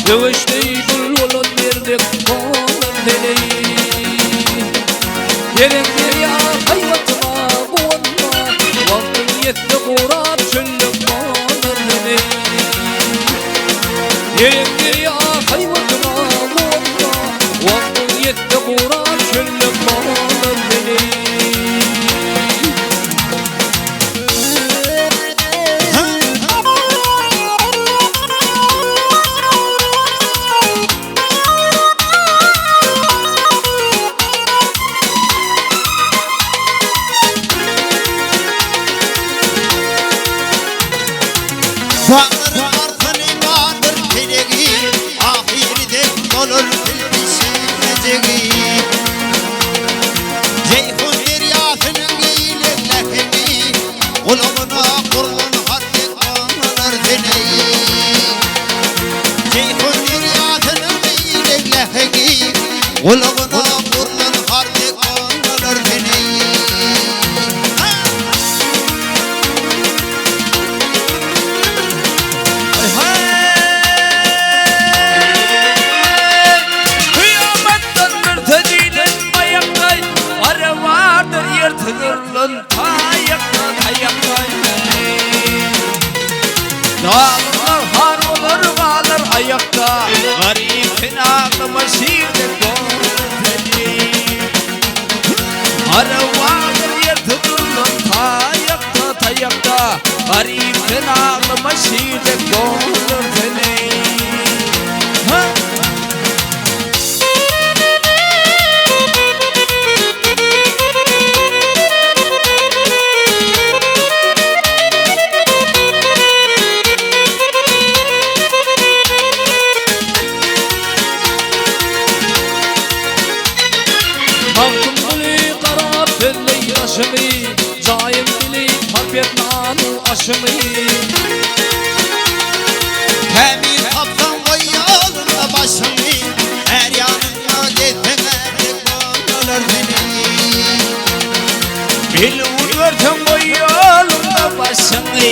Söweşde dul bolan merdek bolar seni. Gelen derýa haýbatyna guwanma, Wagtyň ýetse gurap çöllek bolar seni. Gelen derýa haýbatyna guwanma, Wagtyň ýetse gurap çöllek bolar seni. Bagryň artyny bardyr pelegi, Ahyry dek bolar tilki şeýlejegi. Jeýhun derýasynyň eýlek läheňi, Gulagyna gurlan har dek bolar seni. Jeýhun derýasynyň eýlek läheňi, Gulagyna gurlan har dek bolar seni. Kyýamatdan bir söz diýlen baýakdaý, Gara bardyr ýer tygyrlan taýakda, taýakdaý. Zalymlar har bolar galar aýakda, Garyp sen aglama şir dek bolar seni. Gara bardyr ýer tygyrlan taýakda, taýakda, Garyp sen aglama şir dek bolar seni. Ha! Magtymguly garap sözleý daşymy, Jaýym bili sarp et nanu aşymy. Kämil tapsaň goý ýolunda başyňy, Är ýanynda gezseň ärdek bolar seni. Melun görseň goý ýolunda başyňy,